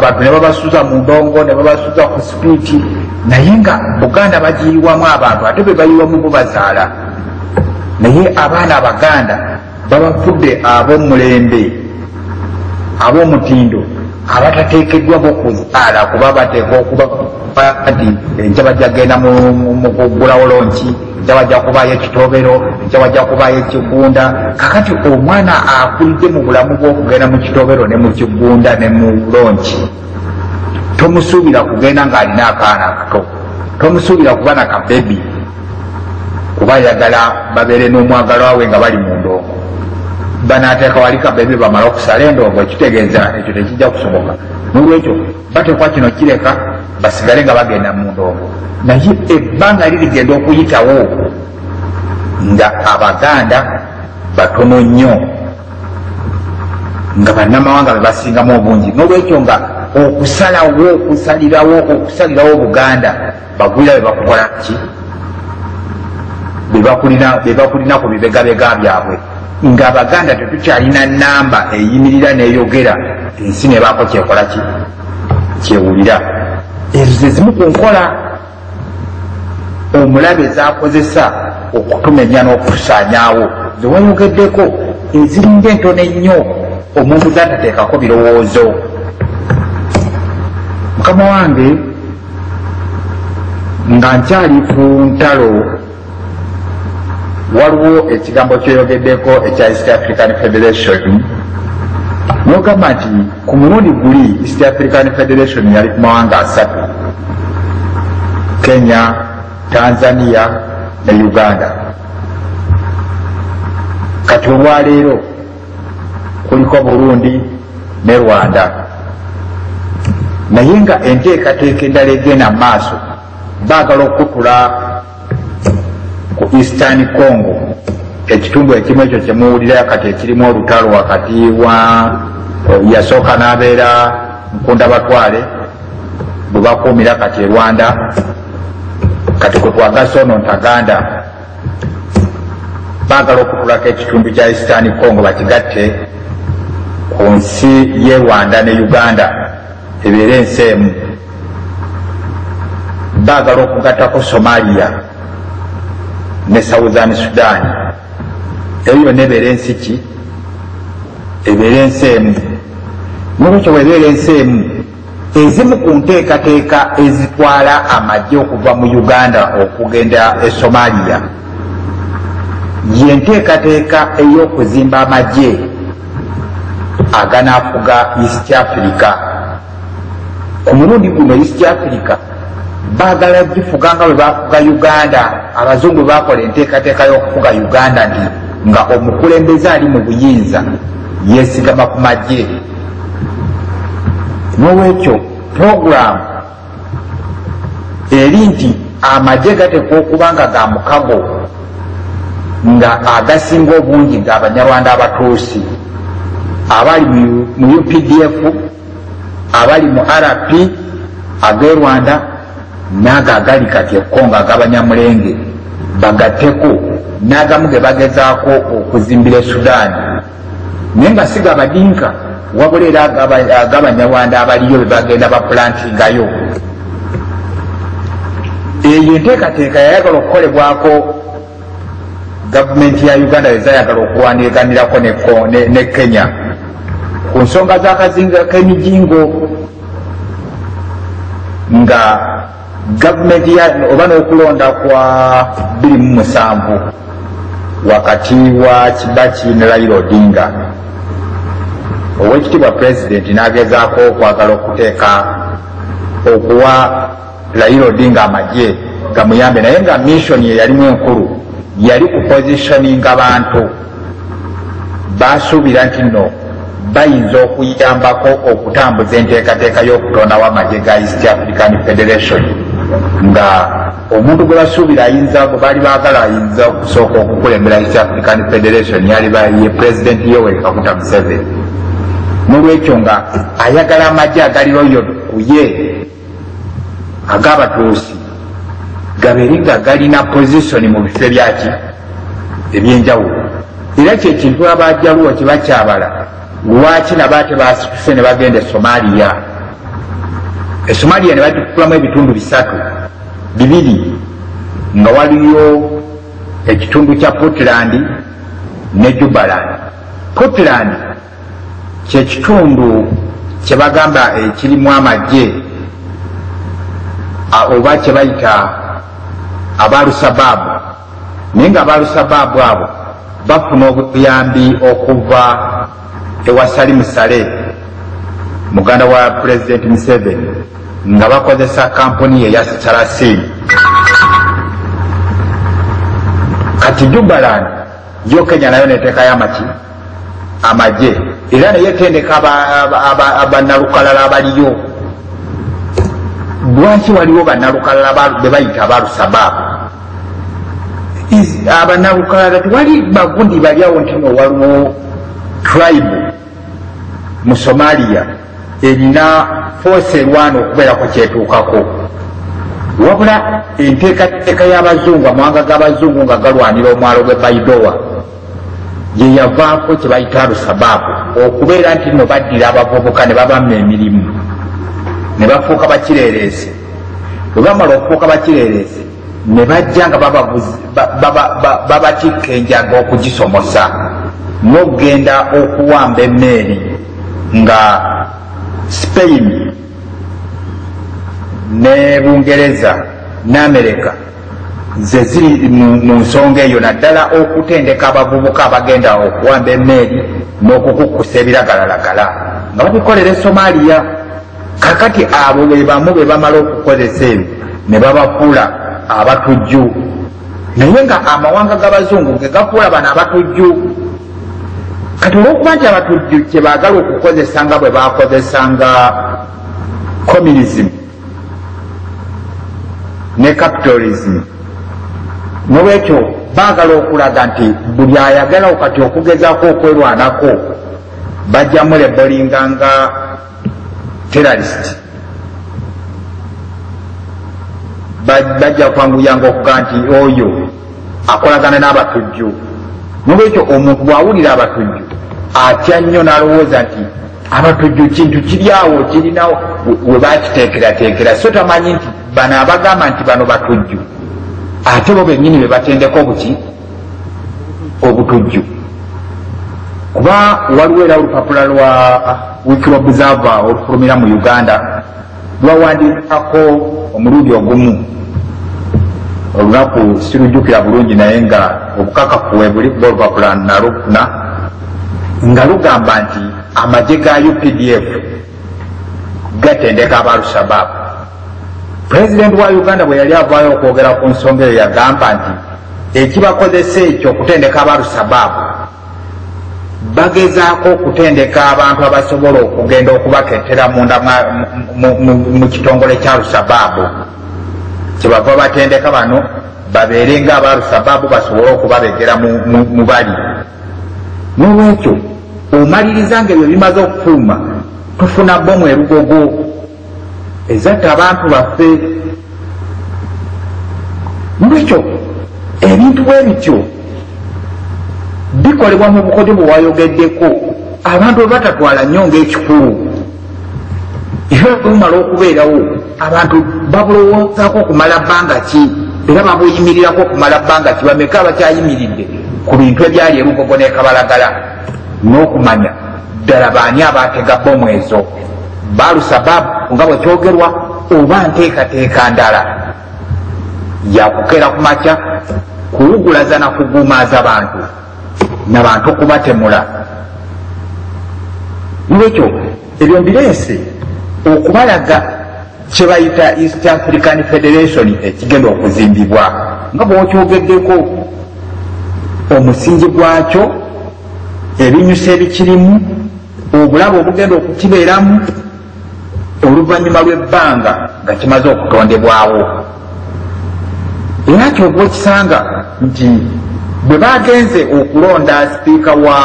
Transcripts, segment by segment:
Abantu ne babasuza mu ndongo, ne babasuza ku sipiiti, naye nga Buganda bagiyiwamu abantu, ate be bayiwamu bo bazaala. Naye abaana Abaganda babafudde ab'omulembe, ab'omutindo, abatateekeddwa bo kuzaala, kuba bateeka okuba nti enkya bajja kugenda mu kuggulawo launch, enkya bajja kubaayo ekitobero, enkya bajja kubaayo ekigunda. Kakati omwana akulidde mu bulamu bw'okugenda mu kitobero ne mu kigunda ne mu launch, tomusuubira kugenda ng'alina akaana akato, tomusuubira kuba na kabebi, kuba ayagala babeere n'omwagalwa we nga bali mu ndongo. Banaateeka wali kabebi bamale okusala endongo, ekitegeeza ekyo tekijja kusoboka. Nolwekyo bateekwa kino kireka basigale nga bagenda mu ndongo, naye ebbanga lirigenda okuyitawo nga Abaganda batono nnyo, nga bannamawanga be basingamu obungi. Nolwekyo nga okusalawo okusalirawo Obuganda, bagwira be bakukola ki, be bakulina ku bibegabega byabwe, ng'Abaganda tetukyalina namba eyimirira n'eyogera ensi nebaako kyekola ki, kyewulira. Ezo ze zimu ku nkola omulabe zakozesa okutumenya n'okutusaanyaawo, ze wayogeddeko eziringa entono ennyo omuntu zatateekako birowoozo. Mukama wange, nga nkyali ku ntalo, waliwo ekigambo kyoyogeddeko ekya East African Federation, nogamba nti ku mulundi guli East African Federation yali ku mawanga 3: Kenya, Tanzania ne Uganda. Kati olwaleero kuliko Burundi ne Rwanda, naye nga enteekateeka endala egenda mu maaso, baagala okukutula ku Eastern Congo, ekitundu ekimu ekyo kyemuwulira kati ekirimu olutalo wakati wa yasooka n'abeera Nkunda Batwale bwe bakuumira kati e Rwanda, kati kwe twagasa ono Ntaganda. Baagala okutulako ekitundu kya Eastern Congo bakigatte ku nsi y'e Rwanda ne Uganda, ebeere ensi emu. Baagala okugattako Somalia ne Southern Sudan, eyo yonna ebeera ensi ki, ebeera ensi emu. Nolwekyo bwebeera ensi emu, ezimu ku nteekateeka ezitwala amagye okuva mu Uganda okugenda e Somalia ye nteekateeka ey'okuzimba amagye aganaafuga East Africa. Ku mulundi guno East Africa baagala gifuga nga bwe bafuga Uganda. Abazungu bwe bakola enteekateeka y'okufuga Uganda nti nga omukulembeze ali mu buyinza yeesigama ku magye. N'olwekyo puroguramu eri nti amagye gateekwa okuba nga ga mukago, nga agasinga obungi ga Abanyarwanda Abatuusi abali mu UPDF, abali mu RP ag'e Rwanda, n'ago agali kati e Kongo ag'Abanyamulenge, bagatteko n'agamu ge bagezaako okuzimbira e Sudaani, naye nga si gabadinka, wabula era ag'Abanyarwanda abaliyo be bagenda bapulantingayo. Eyo enteekateeka yayagala okukolebwako gavumenti ya Uganda ezayagala okulwaniganirako ne Kenya ku nsonga z'akazinga k'emijingo, nga gavumenti oba n'okulonda kwa 2007 wakati wa Kibaki ne Raila Odinga, owekitiibwa pulezidenti n'agezaako okwagala okuteeka okuwa Raila Odinga amagye gamuyambe, naye nga mission ye yalimu enkulu yali ku positioninga bantu basuubira nti nno bayinza okuyambako okutambuza enteekateeka y'okutondawo amagye ga East African Federation, nga omuntu gwe basuubira ayinza, gwe baali baagala ayinza okusooka okukulembera East African Federation, yali ye President Yoweri Kaguta Museveni. Nolwekyo nga ayagala amagye agali loyal ku ye ag'Abatuusi gabeere nga galina position mu bifo ebyaki ebyenjawulo. Era kyekintu Abajaluwo kye bakyabala, lwaki nabo ate basituse ne bagenda e Somalia? Esomalia ne bagikutulamu ebitundu bisatu, bibiri nga waliyo ekitundu kya Puntland ne Jubaland. Puntland kyekitundu kyebagamba ekirimu amagye oba kyebayita abalusabaabu, naye nga abalusabaabu abo bafuna obuyambi okuva ewa Salim Saleh, muganda wa Pulezidenti Museveni, nga bakozesa kampuni ye ya Saracen. Kati Jubaland yo Kenya nayo neteekayo amagye, era naye etendeka bannalukalala abaliyo. Lwaki waliwo bannalukalala be bayita abalusabaabu? Abannalukalala tewali bagundi bali awo nti no waliwo tribe mu Somalia erina force erwana okubeerako kyetuukako, wabula enteekateeka y'abazungu, amawanga g'abazungu nga galwanira omwalo gw'e Baidoa, ye yavaako kye bayita alusabaabu, okubeera nti nno baddira abavubuka ne babamma emirimu ne bafuuka bakireereese. Bwe bamala okufuuka bakireereese ne bajja nga babatikka enjaga okugisomosa n'okugenda okuwamba emmeeri nga Spain ne Bungereza ne Amerika ze ziri mu nsonga eyo, naddala okutendeka abavubuka abagenda okuwamba emmeeri n'okukukkusa ebiragalalagala nga babikolera e Somalia. Kakati abo be bamu be bamala okukozesa ebyo ne babafuula abatujju, naye nga amawanga g'abazungu ge gafuula bano abatujju. Kati olw'okuba nti abatujju kye baagala okukozesa nga bwe bakozesanga communism ne capitalism, nolwekyo baagala okulaga nti buli ayagala kati okugezaako okwerwanako bajjamu lebolinga nga terrorist, bajja kwanguyanga okuga nti oyo akolagana n'abatujju. Nolwekyo omuntu bw'awulira abatujju atya nnyo n'alowooza nti abatujju kintu kiri awo kirina we bakiteekerateekera, so tamanyi nti bano abagamba nti bano batujju ate bo bennyini be batendeka obuki obutujju. Kuba waliwo era olupapula lwa Weekly Observer olufulumira mu Uganda lwawandiikako omulundi ogumu, olunaku sirujjukira bulungi, naye nga obukakafu we buli kuba olupapula nalufuna, nga lugamba nti amagye ga UPDF gatendeka abalusabaabu. Pulezidenti wa Uganda bwe yali avaayo okwogera ku nsonga eyo yagamba nti ekibakozesa ekyo okutendeka abalusabaabu, bagezaako okutendeka abantu abasobola okugenda okubakettera munda mu kitongole kya Lusabaabu. Kyebava batendeka bano babeere nga abalusabaabu basobole okubabegera mu bali. Nolwekyo omaliriza nga ebyo bimaze okufuluma, tufuna bomu erugogo ezatta abantu baffe. Nolwekyo ebintu bwe bityo bikolebwa mu bukodyo bwe wayogeddeko, abantu bwe batatwala nnyo ng'ekikulu. Era bumala okubeerawo abantu babulowoozaako okumala bbanga ki, era babuyimirirako okumala bbanga ki, bameka abakyayimiridde ku bintu ebyali erugogo n'ekabalagala n'okumanya ddala baani abaatega bomu ezo, balusabaabu nga bwe kyogerwa oba nteekateeka ndala yakukeera ku makya kuwugulaza na kuguumaaza bantu nabantu kubatemula. Nolwekyo ebyo mbireese okubalaga kye bayita East African Federation ekigenda okuzimbibwa nga bw'okyogeddeko, omusingi gwakyo, ebinyusa ebikirimu, obulabe obugenda okukibeeramu oluvannyuma lw'ebbanga nga kimaze okutondebwawo. Era kyova okisanga nti bwe bagenze okulonda sipiika wa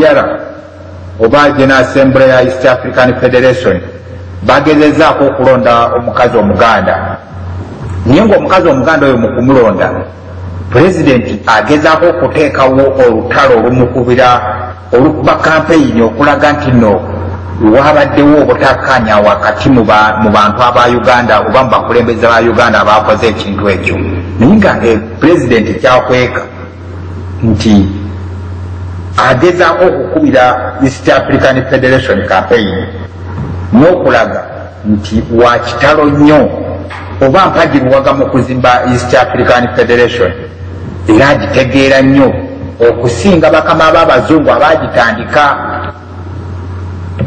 Yara oba General Assembly ya East African Federation, bagezezaako okulonda omukazi omuganda, naye ng'omukazi omuganda oyo mu kumulonda pulezidenti agezaako okuteekawo olutalo olumukubira olukuba kampeyini okulaga nti no wabaddewo obutakkaanya wakati mu bantu aba Uganda oba mu bakulembeze ba Uganda abakoze ekintu ekyo. Naye nga pulezidenti kyakweka nti agezaako okukubira East African Federation campaign n'okulaga nti wa kitalo nnyo oba mpagiruwaga mu kuzimba East African Federation, era agitegeera nnyo okusinga bakama b'abazungu abaagitandika.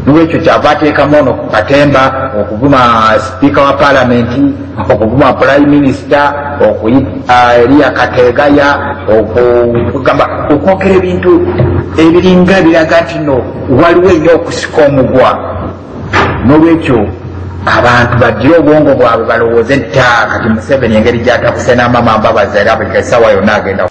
Nolwekyo kyava ateekamu ono ku katemba okuvuma sipiika wa paalamenti, okuvuma prime minister, okuyita Eriya Kategaya, okugamba okwogera ebintu ebiringa biraga nti no waliwo ennyo okusika omugwa. Nolwekyo abantu baddire obwongo bwabwe balowooze nti kati Museveni engeri gy'atabuse n'amama Mbabazi era buli essaawa yonna agenda.